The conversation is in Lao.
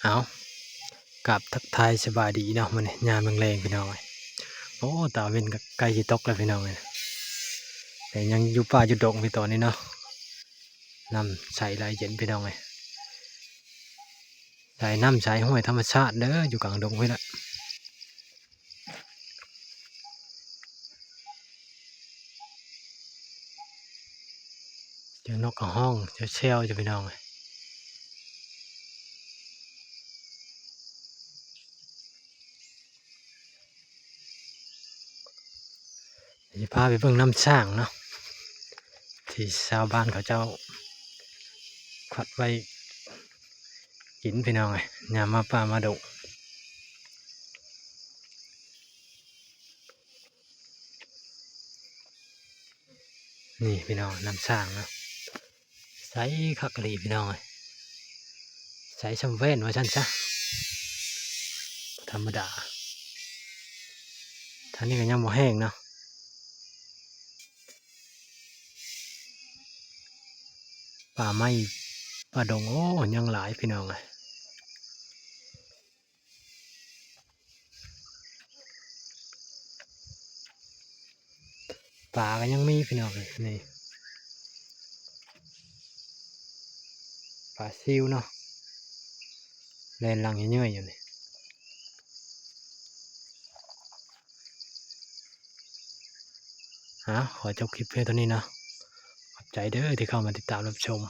ເອົາ ກາບທັກທາຍສະບາຍດີເນາະ ມື້ນີ້ຍາມແລງໆ ພີ່ນ້ອງເອີຍ. ໂອ້ ຕາເວັນກໍໃກ້ຊິຕົກແລ້ວ ພີ່ນ້ອງເອີຍ, ແຕ່ຍັງຢູ່ປ່າຢູ່ດົງ ພີ່ ຕອນນີ້ເນາະ. ນ້ຳໃສໄຫຼເຢັນ ພີ່ນ້ອງເອີຍ, ໄຫຼນ້ຳໃສຫ້ວຍທຳມະຊາດເດີ ຢູ່ກາງດົງພຸ້ນລະ. ສຽງນົກກະຮ້ອງແຊວໆ ຢູ່ ພີ່ນ້ອງເອີຍ. ຊິພາໄປເບິ່ງນ້ຳສ້າງເນາະ ທີ່ຊາວບ້ານເຂົາເຈົ້າຂັດໄວ້ກິນ ພີ່ນ້ອງເອີຍ, ຍາມມາປ່າມາດົງ. ນີ້ພີ່ນ້ອງ ນ້ຳສ້າງເນາະ, ໃສຄັກອີ່ຫຼີພີ່ນ້ອງເອີຍ, ໃສສ່ຳແວ່ນວ່າຊັ້ນຊະ, ບໍ່ທຳມະດາ. ທາງນີ້ກໍຍັງບໍ່ແຫ້ງເນາະ, ປ່າໄມ້ປ່າດົງ ໂອ້ ຍັງຫຼາຍພີ່ນ້ອງເອີຍ. ປາກໍຍັງມີພີ່ນ້ອງເອີຍ, ນີ້ປາຊິວເນາະ ແລ່ນຫຼັງເຫື່ອຍໆຢູ່ນີ້. ອາ ຂໍຈົບຄລິບພຽງເທົ່ານີ້ເນາະ, ຂອບໃຈເດີທີ່ເຂົ້າມາຕິດຕາມຮັບຊົມ.